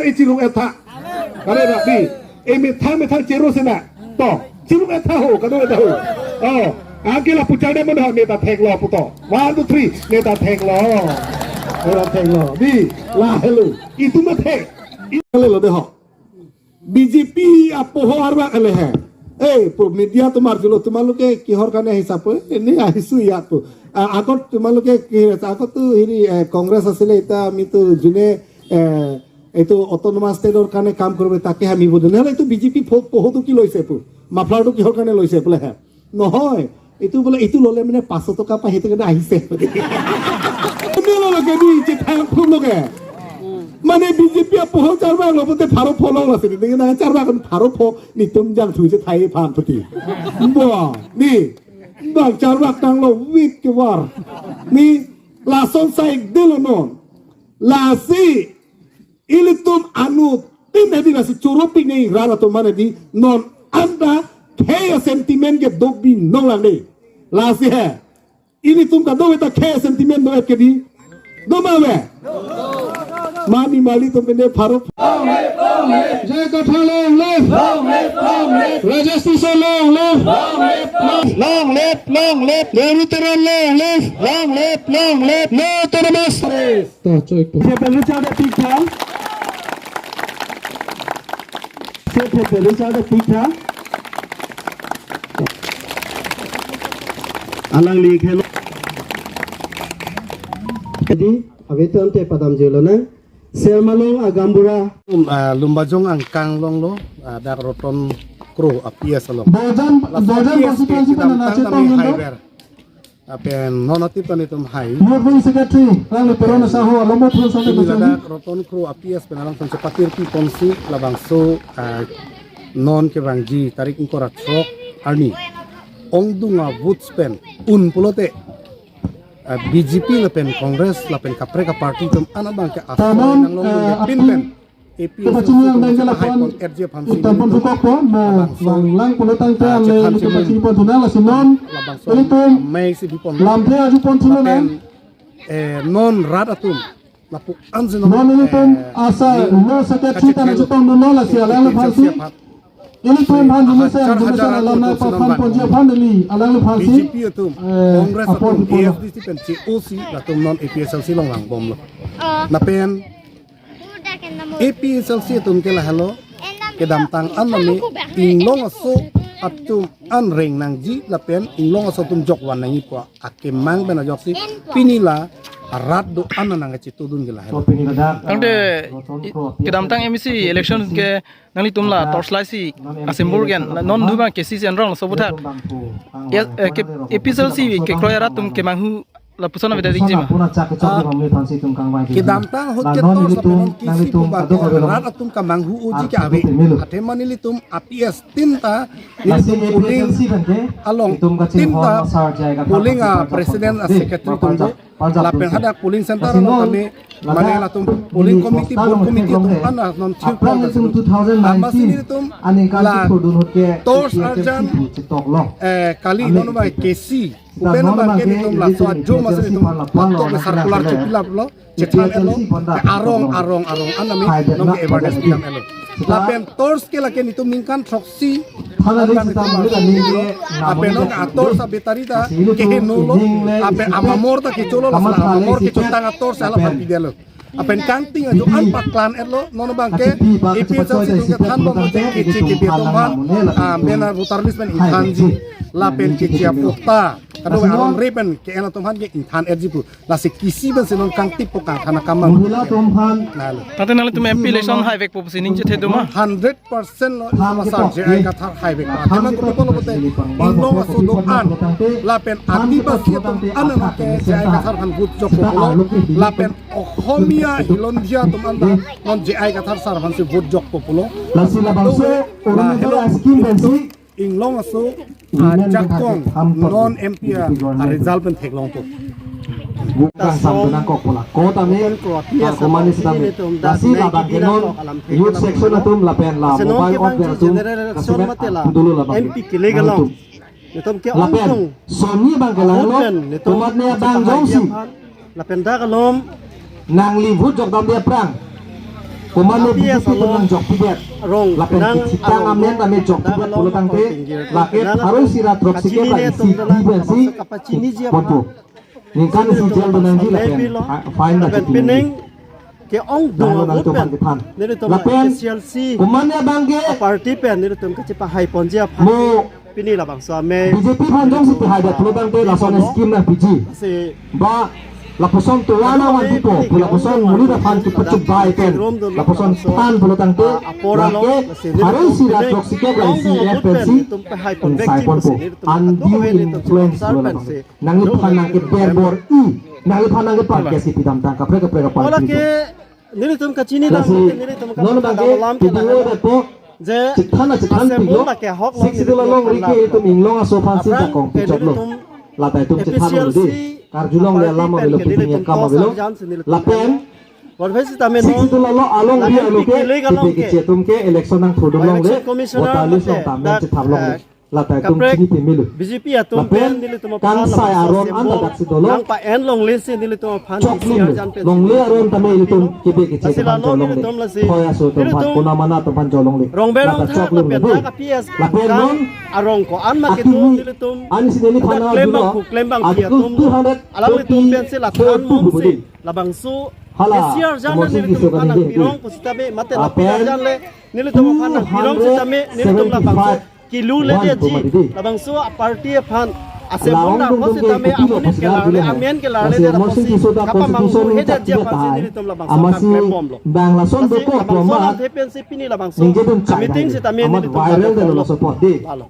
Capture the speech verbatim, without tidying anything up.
E chirung etha. Kare ra di. E methang methang chero sena. To. Chirung etha ho, kado etha ho. Oh. Anke lapu char de mon ha meta thek lo puto. One, two, three. Meta thek lo. Meta thek lo. Di. Lahelo. Itum ma thek. Lahelo de ho. B J P apoho arvak ele he. Eh, pu media atum arjulo, তোমালোকে কিহৰ কাৰণে আহিছা pu? Eni ahisu ya pu. Ah, আগত তোমালোকে কি, আগততো হেৰি, eh, Congress আছিলে, এতিয়া আমিতো যোনে, eh, এইটো autonomous state ৰ কাৰণে কাম কৰিব, তাকে আমি ভোট দিম। নহ'লে এইটো B J P ফ-, পহটো কি লৈছে pu? Muffler টো কিহৰ কাৰণে লৈছে বোলে হে? নহয়, এইটো বোলে, এইটো ল'লে মানে পাঁচশ টকা পায়, সেইটো কাৰণে আহিছে। Ano lo lagi di, cethang phum lo ke. Mane B J P apoho charvak lo pute pharo pho lo lo sini. Dengan charvak kan pharo pho, netum jangthu chethai aphan pute. Bo, ni, bang charvak tanglo wit kevar. Ni, lason saik delo non. Lasi, ilitum anuttin hedi, lasi choro pine rat atum mane di non anta khei asentiment ke dopbi nong lang de. Lasi he. Ilitum kadokave ta khei asentiment do-et ke di. Do ma ave? Mani mali tum pine pharo. J I Kathar long live. Long live, long live. Rajesh Tisso long live. Long live, long live. Long live, long live. Nehru Teron long live. Long live, long live. No autonomous. To, choi po. Sir Richard Apik tha. Sir Richard Apik tha. Alangli khelo. Jadi, abe tu ante padam jelo na. Sir Malong Agambura. Um, ah, Lumbajong angkang longlo, ah, dak Roton Kro a P S along. Borjan, Laso Borjan P S constituency kedamtang pen na tame chetong hai nang. Ber. Lapen non atip ta netum hai. Moving Secretary, Rani Perona Sahu, Alomo Thun Sante Pini Bachani. Ladak Roton Kro a P S pen alam than chepatir pi ponsi labangso, ah, non kevangji tarik ingkoi ra throk arni ongdung a votes pen un pulote, ah, B J P lapen Congress lapen kaprek a party atum an abang ke asoi Taman, nanglong eh, pin api pen. A P S L C kepachini yang atum dengke hai lapan pon R J aphan si itam pun nelitum sukok po, mo abangso, wang lang pulo tangte ah, ale chethan nelitum chemun pachini pon thunang lasi non labangso nelitum amei si bipon lamthe aju pon thunang. Lapen, eh, non rat atum lapu ansi non, non nelitum, eh, asa ning lo saket kachethelo chita na chutong dun lo lasi alang le phansi. Aphanta. Nelitum phan jumesen, hajar jumesen hajar alam nai atum pa phan ponji aphan neli alang le phansi. B J P atum, eh, Congress apor atum, pipon lo. A S D C pen C O C latum non A P H L C along vang bomlo. Lapen A P H L C atum ke lahelo, kedamtang an mane inglong aso atum an reng nangji lapen inglong aso atum jokvan nangji pu akemang pen ajoksi pini la rat do-an nang kachetudun ke lahelo. Tangte i-, kedamtang M A C election ke nanglitum la torch light si asembur gen, non du bang K C C enrong laso aputhak. Ya, eh, ke, A P H L C kekroi arat atum kemanghu lapuson avedet ikji ma? Ah, kedamtang ahut ke torch lapen non K C C pu bang ke rat atum kemanghu uji ke ave. Athema nelitum A P S tin ta nelitum polling along tin ta polling a president a secretary atum do. Lapen hadak polling center along kami mane latum polling committee, booth committee atum an non thirpon ta si do. Amatsi nelitum la torch arjan, eh, kali non ba K C pen abang ke nelitum laso ajo masi nelitum la patok le circular chepilap lo, chethang-et lo, arong, arong, arong an nami nong awareness pinang-et lo. Lapen torch ke lake nelitum ningkan throksi, lapen nong a torch a battery ta keheno lo, lapen amamor ta kecholo, laso amamor kechotang a torch ala papi delo. Lapen kangting ajo an paklang-et lo, non abang ke A P H L C atum kethan bomlo je keche kebe atum aphan, ah, banner voter list pen ingthanji, lapen keche apokta kado arong re pen ke-en atum aphan ke ingthan-etji pu. Lasi K C pensi non kangtip po kangthan akam mang. Tangte nanglitum M P election haivekpo pusi ning chethe do ma? Hundred percent lo, asa J I Kathar haivek. Athema kopi pulo pulote inglong aso do-an lapen Adivasi atum an nang ke J I Kathar aphan vote jokpo pulo, lapen Ohomia Hilondia atum an ta non J I Kathar sir aphansi vote jokpo pulo. Lasi labangso Orunodoi scheme pensi inglong aso ajakong non M P a result pen theklongpo. Bukan sampai nangkok pula. Kota me, ah, komani sedang me. Lasi labang ke non youth section atum lapen la mobile order atum kasih me, ah, dulu labang ke. M P kelegalong. Atum. Netum ke lapen ongdung. Soni abang ke lang lo, ahut pen netum tomat ne abang jongsi. Lapen dak alom nangli vote jokdam dia prang. Komatne B J P along nang jokpidet. Rong lapen nang kethitang along amen tame jokpidet nang pulo along tangte, pinggir lake nang pharo isi ra throk si kep kachini la ne isi tong di pensi kapachiniji aphan. Ponpo. Ningkan isi jail do nangji lapen, ah, fine la lapen chipinangji. Pining ke-ong dong ahut pen nelitum lapen S C L C komatne abang ke party pen nelitum kachepahai ponji aphan. Mo pini labangso amei B J P aphan jongsi pahaidet pulo tangte lason scheme nangpiji. Si ba lapuson tovar nangvanpipo pu lapuson monit aphan kepachubai pen lapuson than pulo tangte apor along lake pharo isi ra throk si kep la isi F N C sai ponpo. Undue influence pulo labang. Nangliphan nangkeberbor-i, nangliphan nangkeparkes si pidamtang kaprek kaprek apar. Ola ke nelitum kachini dam, lasi nelitum non abang ke dalam ke P D O lahen detpo, je chethana chethan asem pilo, bom lake ahok six schedule along rike itum inglong aso aphan si aphrang jakong ke pichotlo. Nelitum lata itum chethan A P C L C lo di. Karjulongle, alam party avelo, pen ke nelitum piting akam tos avelo. Arjan si nelitum lapen borphe sitame six non schedule along along ri alo ke, P P K along ke keche atum ke election nangthurdun longle, election commissioner voter list mate along tame dak, chethap longle. Eh, lata itum kaprek chini pemilo. B J P atum lapen pen nelitum aphan kangsai lapuson aron anda simbol daksi dolo nangpa-en longle si nelitum aphan choklim isi arjan pen longle aron tame ilitum kebe keche lasi teman lalo jolongle. Nelitum lasi thoi aso teman nelitum kona mana teman jolongle. Rongbe lata rongtha choklim lapen lo. Dak A P S lapen kam non arong ko-an ma kedo akimi nelitum ani si neli dak phana klem bang juno ku klem bang article atum two hundred alam nelitum pen si lata forty-two mum si budi. Labangso hala isi arjan Amar Singh nelitum Tisso aphan kaningje nangpirong pusitame mate lapen lapen arjan le nelitum aphan nangpirong sitame nelitum labangso two hundred seventy-five kilu le one dia ji poma didi. Labangso a party aphan asem laong bom dong dong ke sitame kutilo amonit ke khajna lang le dile hai. Amen ke lang le lasi dia Amar Singh lapuson Tisso ta kapa constitution manghu he dia chak ji aphan si beta hai. Nelitum labangso amat si klem bomlo. Bang lason lasi dokok labangso amat lam the pen si pini labangso ningje dun chai meeting dai sitame nelitum amat viral dolo lapuson support di. Lalo.